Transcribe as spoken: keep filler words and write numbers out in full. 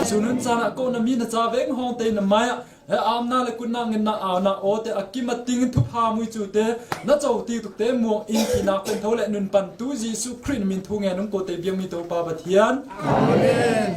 Sunun caan ah ko na mi na ca veng hawng tei na mai ah he amna le kunna ngenna auna awte a kim a ting thupha mui cute na co ti tukte muang in kinak pen tho le nunpan tu Jesuh Khrih min thu ngen ung ko tei biang mi Topa Pathian. Amen.